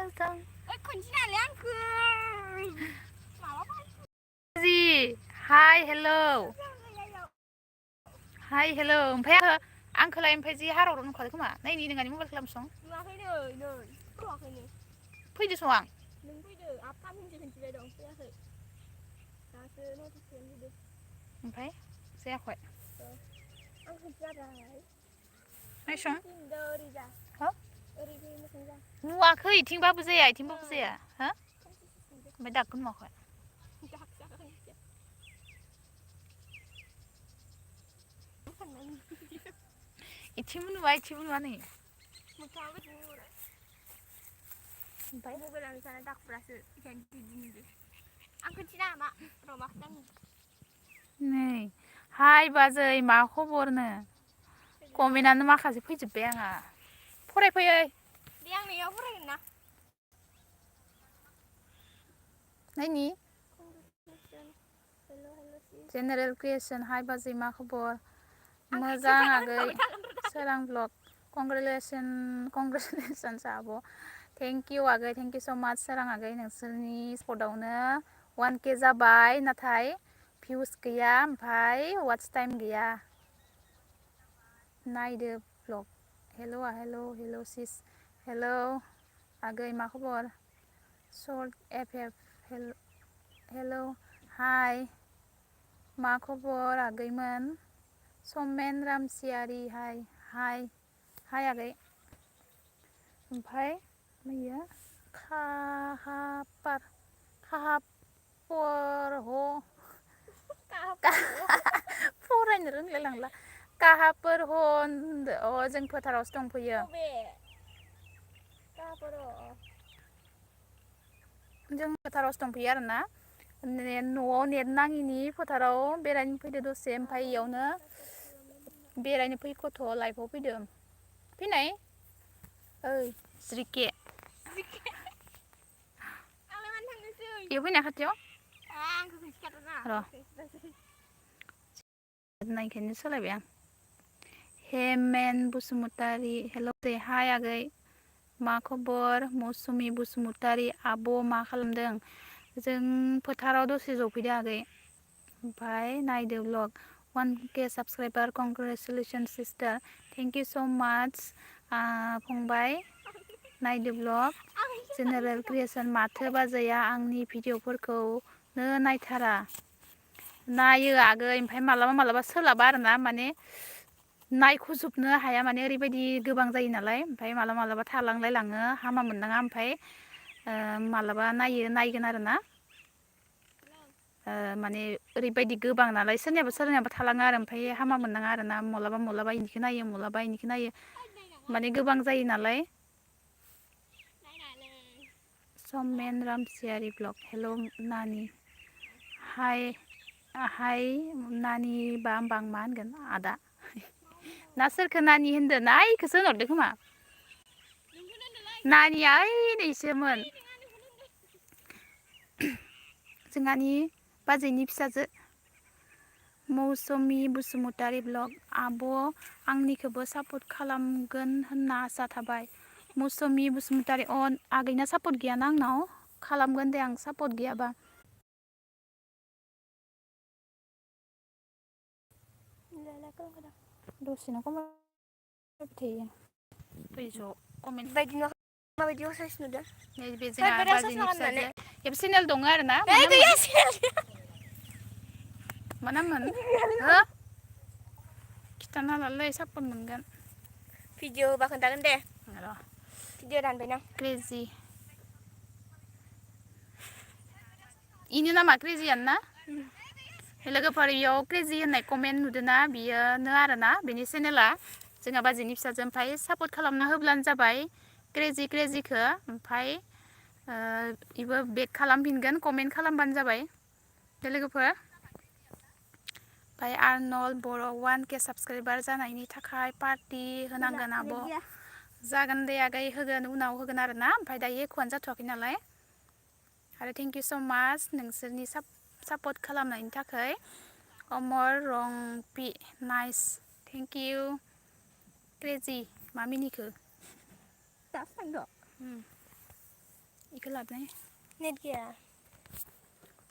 welcome. खनसे आंखो माबा Ji, hi, hello. Hi, hello. ओमफ्राय आंखौलाय ओमफ्राय जि हाराव नुखादों खोमा नायनि नोंहानि मबाइल खालामसं नुवाखै नै फैथ'वाखैनो फैदो सं आं नों फैदो आब थामहिनसे खिन्थिबाय दं फैयाखै दासो नटिफिकेसन फैदो ओमफ्राय जायाखै आं खिन्थियादाय नायसं ओरैजा हो ओरै फै मोखां जा नुवाखै इथिंबाबो जाया इथिंबाबो जाया हो ओमफ्राय दागो नुवाखै इथिंबो नुवा इथिंबो नुवा नै ओमफ्राय मबाइलानो जाना दाखुरासो बेखायनो बिदि नुदो आं खिन्थिना मा र' मा खोथानि नै हाय बाजै मा खबरनो कमेन्टआनो माखासे फैजोब्बाय आंहा फरायफैयै दे आं नैयाव फरायगोन ना नायनि हेल' हेल' जेनेरेल क्रिएसन हाय बाजै मा खबर मोजां आगै सोरां ब्लग कंग्रेचुलेसन्स आब' थेंक इउ आगै थेंक इउ स' माच सोरां आगै नोंसोरनि स्पटआवनो 1K जाबाय नाथाय भिउस गैया ओमफ्राय वाच टाइम गैया नायदो ब्लग हेल' हेल' हेल' सिस हेल' आगै मा खबर सर्ट एफ हेल' हाय मा खबर आगैमोन समेन रामसियारि हाय हाय हाय आगै ओमफ्राय मैया खाहापर फरायनो रोंलाय लांला काहाफोर ह होनदो अ जों फोथारावसो दंफैयो जों फोथारावसो दंफैयो आरोना न'आव नेट नाङिनि फोथाराव बेरायनो फैदो दसे ओमफ्राय इयावनो बेरायनो फै गथ' लाइफआव फैदों फैनाय ओइ ज्रिके इयाव फैनाय खाथियाव र' नायखायनो सोलायबाय आं हेमेन बसुमतारी हेल' दे हाय आगै मा खबर मौसुमि बसुमतारी आब' मा खालामदों जों फोथाराव दसे जफैदो आगै ओमफ्राय नायदो blog 1K subscriber congratulations sister thank you स' माच फंबाय नायदो ब्लग जेनेरेल क्रिएसन माथो बाजैया आंनि भिडिअफोरखौनो नायथारा नायो आगै ओमफ्राय मालाबा मालाबा सोलाबा आरोना माने नायख'जोबनो हाया माने ओरैबायदि गोबां जायो नालाय ओमफ्राय मालाबा मालाबा थालांलाय लाङो हामा मोननाङा ओमफ्राय मालाबा नायगोन आरोना माने ओरैबायदि गोबां नालाय सोरनियाबा थालाङो आरो ओमफ्राय हामा मोननाङा आरोना मालाबा इनिखौ नायो मालाबा इनिखौ नायो माने गोबां जायो नालाय समेन रामसियारि ब्लग हेल' नानि हाय नानि बा होमबा आं मा होनगोन आदा ना सोरखौ नानि होनदों ना इखौसो होनहरदो खोमा नानिया ओइ नैसोमोन जोंहानि बाजैनि फिसाजो मौसुमि बसुमतारी ब्लग आब' आंनिखौबो सापर्ट खालामगोन होनना आसा थाबाय मौसुमि बसुमतारी अ आगैना सापर्ट गैयाना आंनाव खालामगोन दे आं सापर्ट गैयाबा दसेनो कमेन्ट थायो फैस' कमेन्ट माबायदि असाइस नुदों बे जोंहा बाजैनि फिसाजो एबो चेनेल दङ आरो ना मा नाममोन हो खिथानो हालालै सापर्ट मोनगोन भिडिअ होबा खोन्थागोन दे र' भिडिअ दानबायना क्रेजि इनो नामा क्रेजियानो ना लोगोफोर इयाव क्रेजि होननाय कमेन्ट नुदोंना बियोनो आरोना बेनि चेनेला जोंहा बाजैनि फिसाजो ओमफ्राय सापर्ट खालामना होब्लानो जाबाय क्रेजिखौ ओमफ्राय इबो बेक खालामफिनगोन कमेन्ट खालामबानो जाबाय दे लोगोफोर ओमफ्राय आर्नल्ड बर' 1K साबसक्राइबार जानायनि थाखाय पार्टि होनांगोन आब' जागोन दे आगै होगोन उनाव होगोन आरोना ओमफ्राय दायो एख'आनो जाथ'वाखै नालाय आरो थेंक इउ स' माच नोंसोरनि सापर्ट खालामनायनि थाखाय अमर रंपि नाइस थेंक इउ क्रेजि मा मिनिखो नेटखौ लादों नेट गैया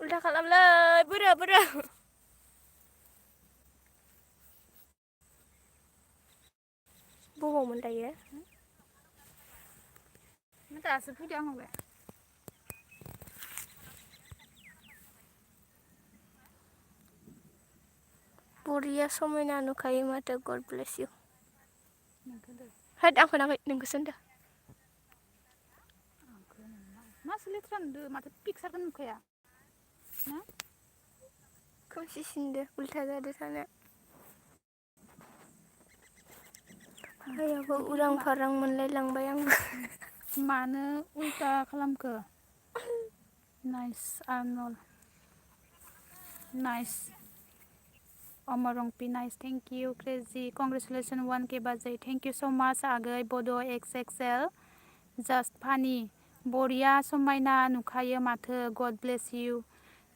उल्था खालामलै बोरो बबावमोन दायो दासो फैदों आंनावलाय बरिया समायना नुखायो माथो गड ब्लेस इउ नोंखौदो होद आं खोनाखै नोंखौसो होनदों मासि लेथ्रा नुदों माथो पिकसारखौ नुखाया ना खोमसि सिनदो उल्था जादो सानो आयाबो बिदिनो उरां खोमा फारां मोनलायलांबाय आंबो मानो उल्था खालामखो नाइस आर्नल नाइस अमरंपि nice thank you crazy congratulation 1K बाजै थेंक इउ स' माच आगै बड' XXL जास्ट फानि बरिया समायना नुखायो माथो गड ब्लेस इउ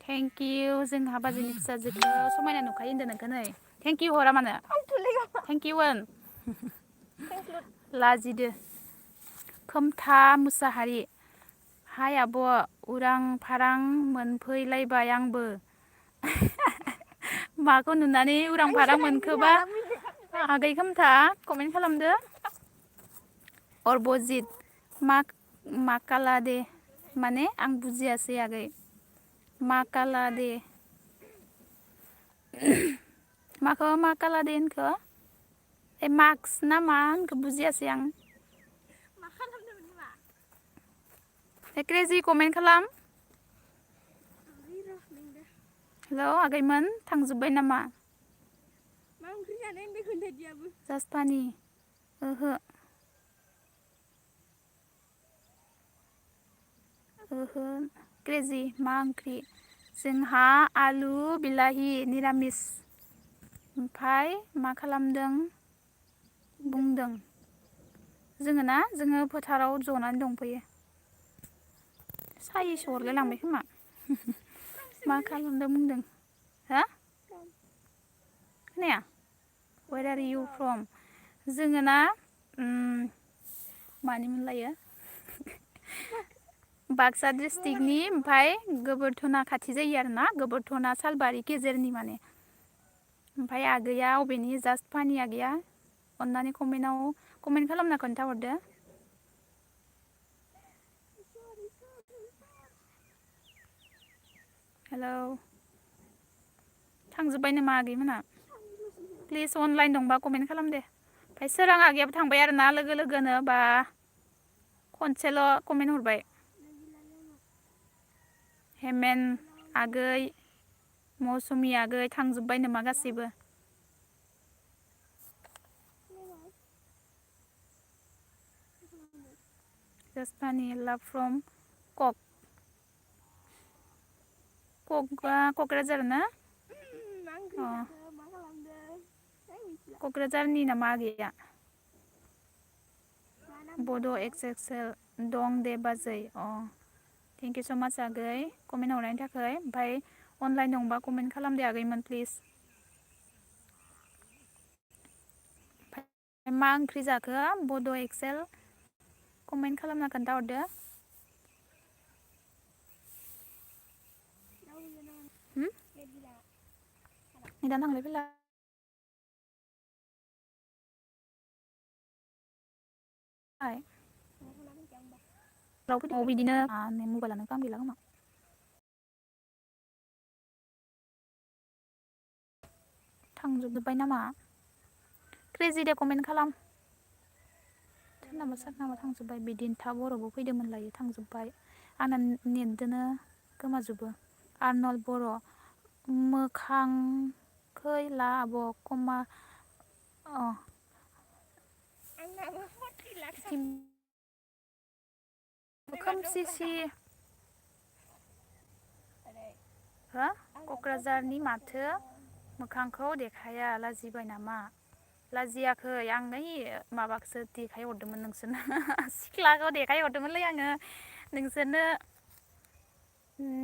थेंक इउ जोंहा बाजैनि फिसाजोखौ समायना नुखायो होनदों नोंखौ नै थेंक इउ हरा मानो थेंक इउ होन लाजिदो खोमथा मुसाहारि हाय आब' उरां फारां मोनफैलायबाय आंबो माखौ नुनानै उरां फारां मोनखोबा आगै खोमथा कमेन्ट खालामदो अरबजित मा काला दे माने आं बुजियासै आगै मा काला दे माखौ मा काला दे होनखो ए मास्क ना मा होनखो बुजियासै आं मा खालामदोंमोन मा क्रेजि कमेन्ट खालाम र' नोंदो हेलौ आगैमोन थांजोब्बाय नामा मा ओंख्रि जानाय होनदों खोन्थादियाबो जास्ट फानि ओहो ओहो क्रेजि मा ओंख्रि जोंहा आलु बिलाहि निरामिस ओमफाय मा खालामदों बुंदों जोङो फोथाराव जनानै दंफैयो साहिसो हरलाय लांबाय खोमा मा खालामदों बुंदों हा खोनाया वेर आर इउ फ्रम जोङो ना मानि मोनलायो बाक्सा डिस्ट्रिक्टनि ओमफाय गोबोरधना खाथि जायो आरोना गोबोरधना सालबारि गेजेरनि माने ओमफाय आगैया अबेनि जास्ट फानि आगैया अननानै कमेन्ट खालामना खोन्थाहरदो हेलौ थांजोब्बाय नामा आगैमोनहा प्लिज अनलाइन दंबा कमेन्ट खालाम दे ओमफ्राय सोरां आगैयाबो थांबाय आरोना लोगो लोगोनो बा खनसेल' कमेन्ट हरबाय हेमेन आगै मौसुमि आगै थांजोब्बाय नामा गासैबो जास्ट फानि लाभ फ्रम क'क्राझार ना मा ओंख्रि जाखो मा खालामदों मिथिला क'क्राझारनि नामा आगैया मा नाम बड' होनदोंमोनलाय XXL दं दे बाजै थेंक इउ स' माच आगै कमेन्ट हरनायनि थाखाय ओमफ्राय अनलाइन दंबा कमेन्ट खालामदे आगैमोन प्लिज मा ओंख्रि जाखो बड' एक्सेल कमेन्ट खालामना खोन्थाहरदो नेटानो थांलाय फैलाय बिदिनो मबाइलानो काम गैला खोमा थांजोबजोब्बाय नामा क्रेजि दे कमेन्ट खालाम सोरनाबा थांजोब्बाय बिदिन्था बर'बो फैदोंमोनलायो थांजोब्बाय आंना नेटदोनो गोमाजोबो आर्नल्ड बर' मोखांखै ला आब' कमा आंनाबो 40 लाख खोमसिसि हो क'क्राझारनि माथो मोखांखौ देखाया लाजिबाय नामा लाजियाखै आं नै माबाखौसो देखायहरदोंमोन नोंसोरनो सिख्लाखौ देखायहरदोंमोनलै आङो नोंसोरनो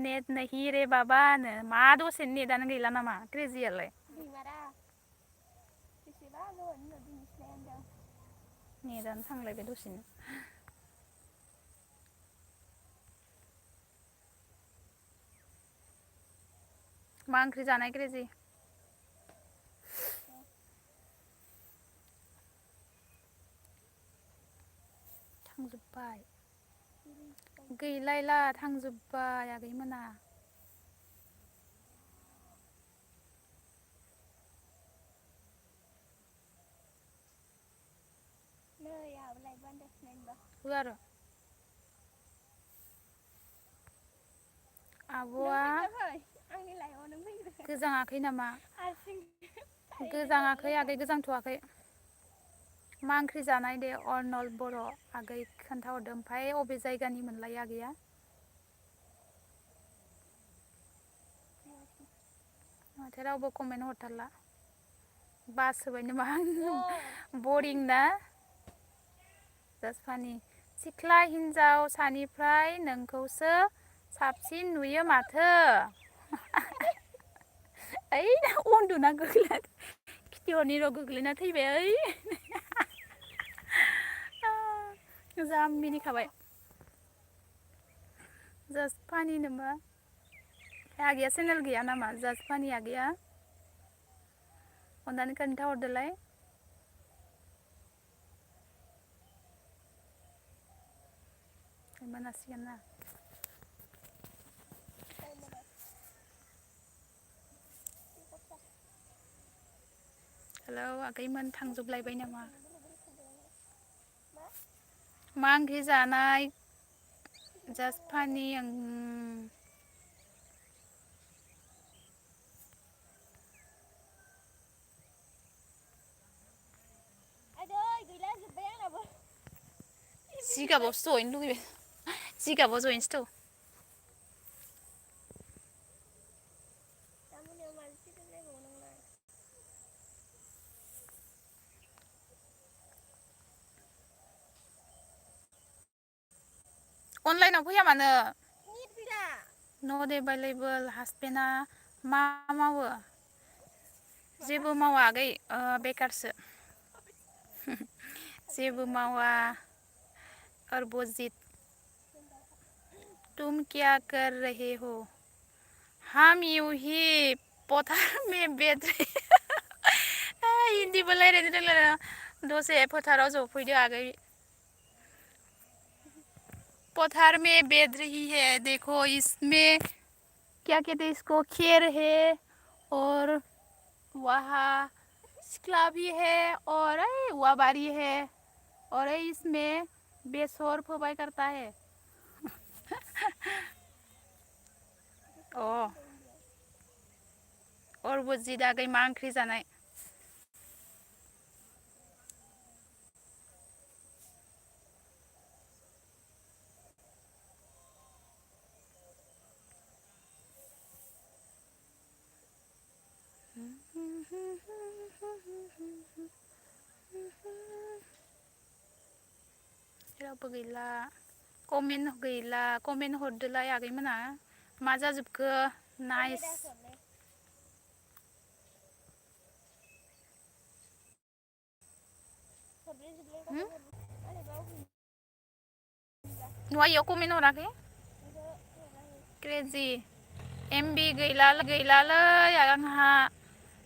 नेट नहीं रे बाबानो मा दसेनो नेटानो गैला नामा क्रेजियालाय गैमारा बेसेबा गोबावनि उनाव दिनैसो नायहांदों आं नेटानो थांलायबाय दसेनो मा ओंख्रि जानाय क्रेजि? थांजोब्बाय गैलायला थांजोब्बाय आगैमोना। नै आहाबो लाइट बान्दासो नायनोबा। हो आरो नों आब'आ फैग्रोफै आंनि लाइफआव नों फैग्रो गोजाङाखै नामा? हारसिं थाहैनो गोजाङाखै माबालायबाय आगै गोजांथ'वाखै। मा ओंख्रि जानाय दे अर्नल बर' आगै खोन्थाहरदों ओमफ्राय अबे जायगानि मोनलाय आगैया? माथो रावबो कमेन्ट हरथारला बासोबाय नामा बरिं ना जास्ट फानि सिख्ला हिन्जाव सानिफ्राय नोंखौसो साबसिन नुयो माथो ओइ उन्दुना गोग्लैना खिथिहरनि र' गोग्लैना थैबाय ओइ जा मिनिखाबाय जास्ट फानि नामा आगैया चेनेल गैया नामा जास्ट फानि आगैया अननानै खोन्थाहरदोलाय मोनासिगोन ना हेलौ आगैमोन थांजोबलायबाय नामा मा ओंख्रि जानाय जास्ट फानि आदै गैला जोब्बाय आंनाबो जिगाबावसो जहैनो लुगैबाय जिगाबाव जहैनोसै थौ दा मोनायाव माजों सिरियाल नायबावो नोंलाय अनलाइनाव फैया मानो नेट गैला नट एभेलेबोल हासबेन्डआ मा मावो माबा जेबो मावा आगै बेखारसो जेबो मावा अर्बजित तुम क्या कर रहे हो हम यूही पथार में बैठ हिन्दीबो रायज्लायनो रोंलाय दसे फोथाराव जफैदो आगै पथार में बैठ रही है देखो इसमें क्या कहते इसको खेर है और वहाँ सिकला भी है और वाबारी है और इसमें बेसर फोबाय करता है अ अरबुजित आगै मा ओंख्रि जानाय रावबो गैला कमेन्ट गैला कमेन्ट हरदोलाय आगैमोना मा जाजोबखो नाइस नङा इयाव कमेन्ट हराखै क्रेजि एमबि गैलालै आंहा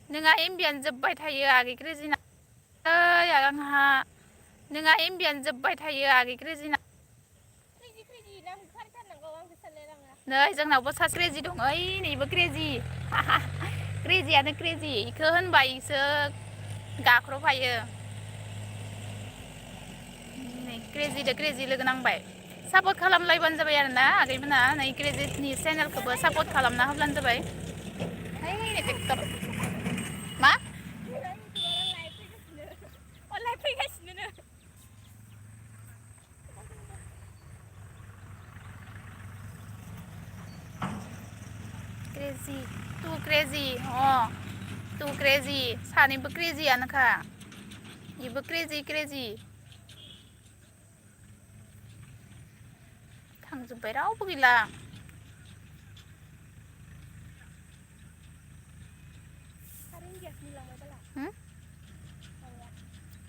नोंहा एमबियानो जोबबाय थायो आगै क्रेजिना आंहा नोंहा एमबियानो जोबबाय थायो आगै क्रेजिना नै जोंनावबो सासे क्रेजि दं ओइ नैबो क्रेजि क्रेजियानो क्रेजि इखो होनबा इसो गाख्रबफायो क्रेजिदो क्रेजि लोगो नांबाय सापर्ट खालामलायबानो जाबाय आरो ना आगैमोना नै क्रेजिटनि चेनेलखौबो सापर्ट खालामना होब्लानो जाबाय है ट्रेक्टर मा फैगासिनो crazy to crazy to crazy सानैबो क्रेजियानोखा इबो क्रेजि क्रेजि थांजोब्बाय रावबो गैला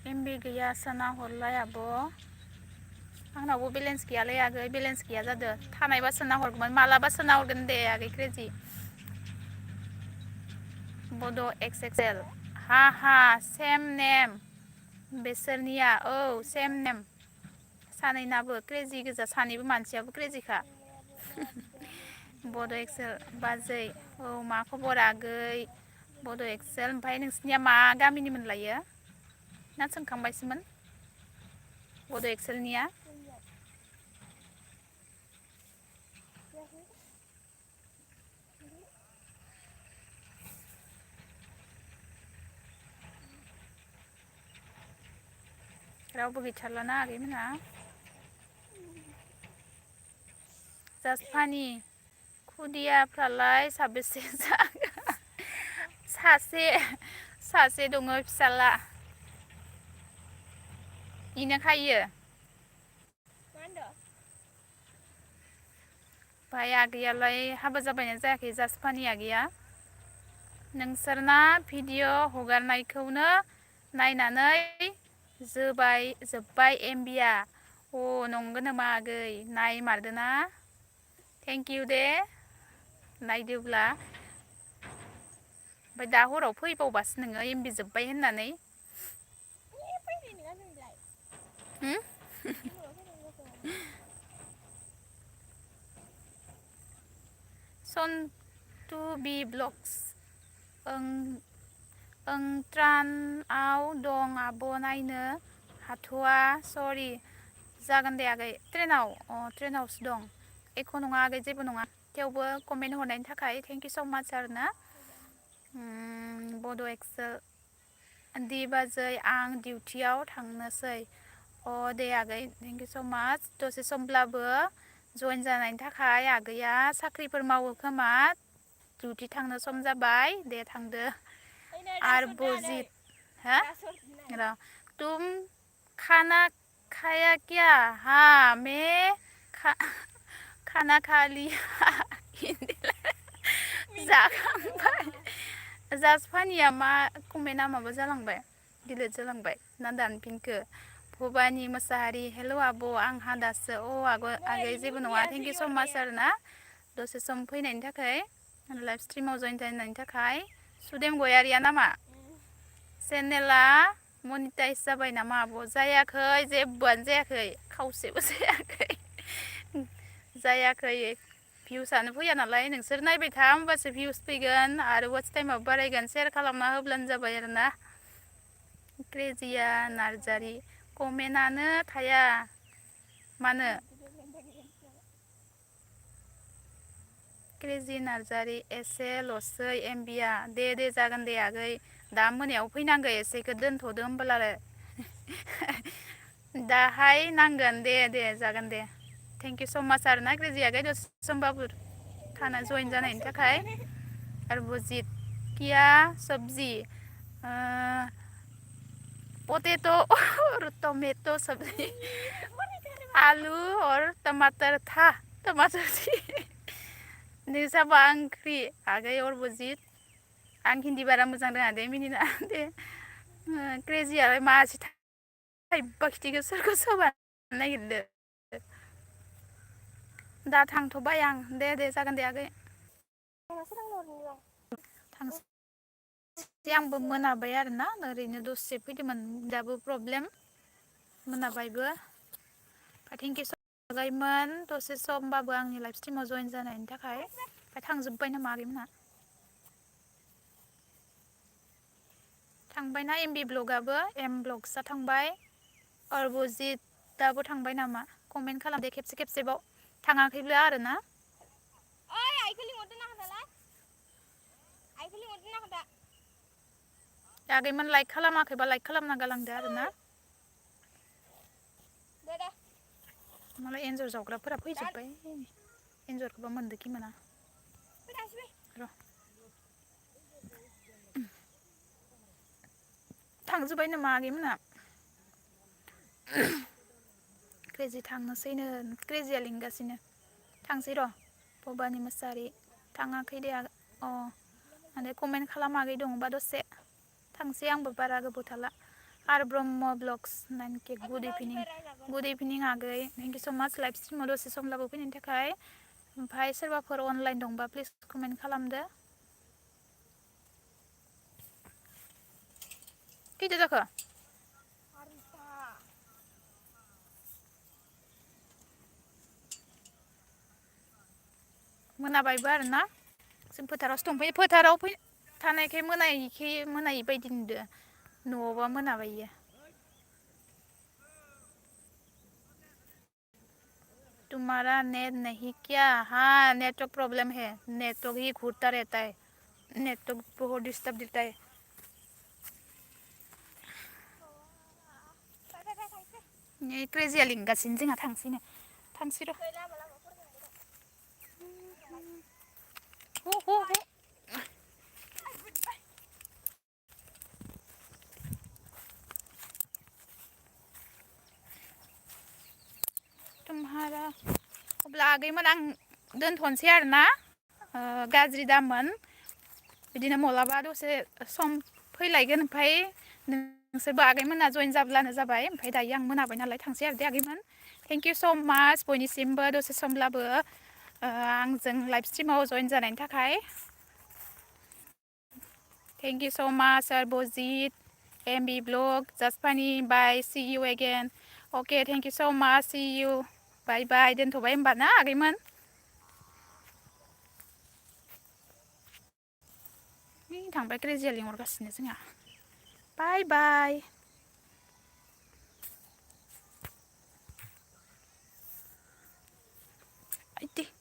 एमबि गैया सोना हरलाय आब' आंनावबो बेलेन्स गैयालै आगै बेलेन्स गैया जादों थानायबा सोना हरगौमोन मालाबा सोना हरगोन दे आगै क्रेजि बड' एक्स एक्सेल हा हा सेम नेम बेसोरनिया औ सेम नेम सानैनाबो क्रेजि गोजा सानैबो मानसियाबो क्रेजिखा नोंनियाबो मा बिदायाबो बड' बिदायाबो एक्सेल जानो बाजै बिदायाबो औ मा खबर आगै बड' गोदाव एक्सेल ओमफ्राय नोंसिनिया मा गामिनि मोनलायो ना सोंखांबायसोमोन बड' एक्सेलनिया जोंनिया जायाखै रावबो गैथारलाना आगैमोना जास्ट फानि खुदियाफ्रालाय साबेसे जागोन सासे सासे दङ फिसाला इनो खायो मा होनदो ओमफ्राय आगैयालाय हाबा जाबायना जायाखै जास्ट फानि आगैया नोंसोरना भिडिअ' हगारनायखौनो नायनानै जोब्बाय एमबिया अ नंगौ नामा आगै नायमारदोना थेंक इउ दे नायदोब्ला ओमफ्राय दा हराव फैबावबासो नोङो एमबि जोब्बाय होननानै फैनाय नङा जोंलाय होम जोंनाव फैनाय जाखाया माने सनटु बि ब्लग्स ओं ट्रानआव दं आब' नायनो हाथ'वा सरि जागोन दे आगै ट्रेनावसो दं एख' नङा आगै जेबो नङा थेवबो कमेन्ट हरनायनि थाखाय थेंक इउ स' माच आरोना बड' एक्सेल दि बाजै आं डिउटियाव थांनोसै अ दे आगै थेंक इउ स' माच दसे समब्लाबो जइन जानायनि थाखाय आगैया साख्रिफोर मावो खोमा डिउटि थांनो सम जाबाय दे थांदो ओइ नै आर दासरना नै बजित हा दासरनाय र तुम खाना खाया क्या हाँ मैं खाना खा लिया मिनिसोनो जाखांबाय नामा जास्ट फानिया मा कमेन्टआ माबा जालांबाय डिलिट जालांबाय ना दानफिनखो भबानि मोसाहारि हेल' आब' आंहा दासो नै आगै इनि जेबो नङा उन्दैयासो थेंक इउ स' माच हरनाया आरोना दसे सम फैनायनि थाखाय लाइभ स्ट्रिमाव जइन जानायनि थाखाय सुदेम गयारिया नामा चेनेला मनिटाइस जाबाय नामा आब' जायाखै जेबोआनो जायाखै खावसेबो जायाखै भिउसआनो फैया नालाय नोंसोर नायबाय था होमबासो भिउस फैगोन आरो वाट्च टाइमाबो बारायगोन सेयार खालामना होब्लानो जाबाय आरोना क्रेजिया नार्जारि कमेन्टआनो थाया मानो क्रेजि नार्जारि एसेल'सै एमबिया दे जागोन दे आगै दा मोनायाव फैनांगौ एसेखौ दोनथ'दो होमब्लालाय दाहाय नांगोन दे जागोन दे थेंक इउ स' माच आरोना क्रेजि आगै दसे समबाबो थाना जइन जानायनि थाखाय आरो बुजित किया सबजि पटेट' और टमेट' सब्जी आलु और टमाटर था टमाटर थी नोंसा मा ओंख्रि आगै अरबुजित आं हिन्दी बारा मोजां रोङा दे मिनिना दे क्रेजियालाय मासि थाइबा खिथिखो सोरखौ सोबानो नागिरदो दा थांथ'बाय आं दे जागोन दे आगै आंबो मोनाबाय आरोना ओरैनो दसे फैदोंमोन दाबो प्रब्लेम मोनाबायबो थेंक इउ आगैमोन दसे समबाबो आंनि लाइफ स्ट्रिमाव जइन जानायनि थाखाय ओमफ्राय थांजोब्बाय नामा आगैमोनहा थांबायना एमबि ब्लगआबो एम ब्लगसआ थांबाय अरबुजितआबो थांबाय नामा कमेन्ट खालामदो खेबसेबाव थाङाखैब्ला आरोना ओइ आइखौ लिंहरदो ना खोन्थालाय आइखौ लिंहरदो ना खोन्था आगैमोन लाइक खालामाखैबा लाइक खालामना गालांदो आरोना दे मालाय एन्जर जावग्राफोरा दान फैजोब्बाय एन्जरखौबा मोनदोखि मोना फै दासो फै र' थांजोब्बाय नामा आगैमोनहा क्रेजि थांनोसैनो क्रेजिया लिंगासिनो थांसै र' भबानि मोसाहारि थाङाखै दे माने कमेन्ट खालामाखै दङबा दसे थांसै आंबो बारा गोबाव थाला आरो ब्रह्म ब्लग्स 9K गुड इभिनिं आगै थेंक इउ स' माच लाइभ स्ट्रिमाव दसे समब्लाबो फैनायनि थाखाय ओमफ्राय सोरबाफोर अनलाइन दंबा प्लिज कमेन्ट खालामदो खैथा जाखो मोनाबायबो आरोना जों फोथारावसो दंफैयो फोथाराव थानायखाय मोनायै बायदि नुदो न'आवबा मोनाबायो तुम्हारा नेट नहीं क्या हाँ नेटवर्क प्रॉब्लम है नेटवर्क ही घूरता रहता है नेटवर्क बहुत डिस्टर्ब देता है नै क्रेजिया लिंगासिनो जोंहा थांसै र' हो तुम्हारा अब्ला आगैमोन आं दोनथ'नोसै आरोना गाज्रि दामोन बिदिनो मालाबा दसे सम फैलायगोन ओमफ्राय नोंसोरबो आगैमोना जइन जाब्लानो जाबाय ओमफ्राय दायो आं मोनाबाय नालाय थांसै आरो दे आगैमोन थेंक इउ स' माच बयनिसिमबो दसे समब्लाबो आंजों लाइभ स्ट्रिमाव जइन जानायनि थाखाय थेंक इउ स' माच सार बजित MB blog just funny bye see you again okay thank you so much see you bye bye दोनथ'बाय होमबा ना आगैमोन थांबाय क्रेजिया लिंहरगासिनो जोंहा बाय बाय आइदे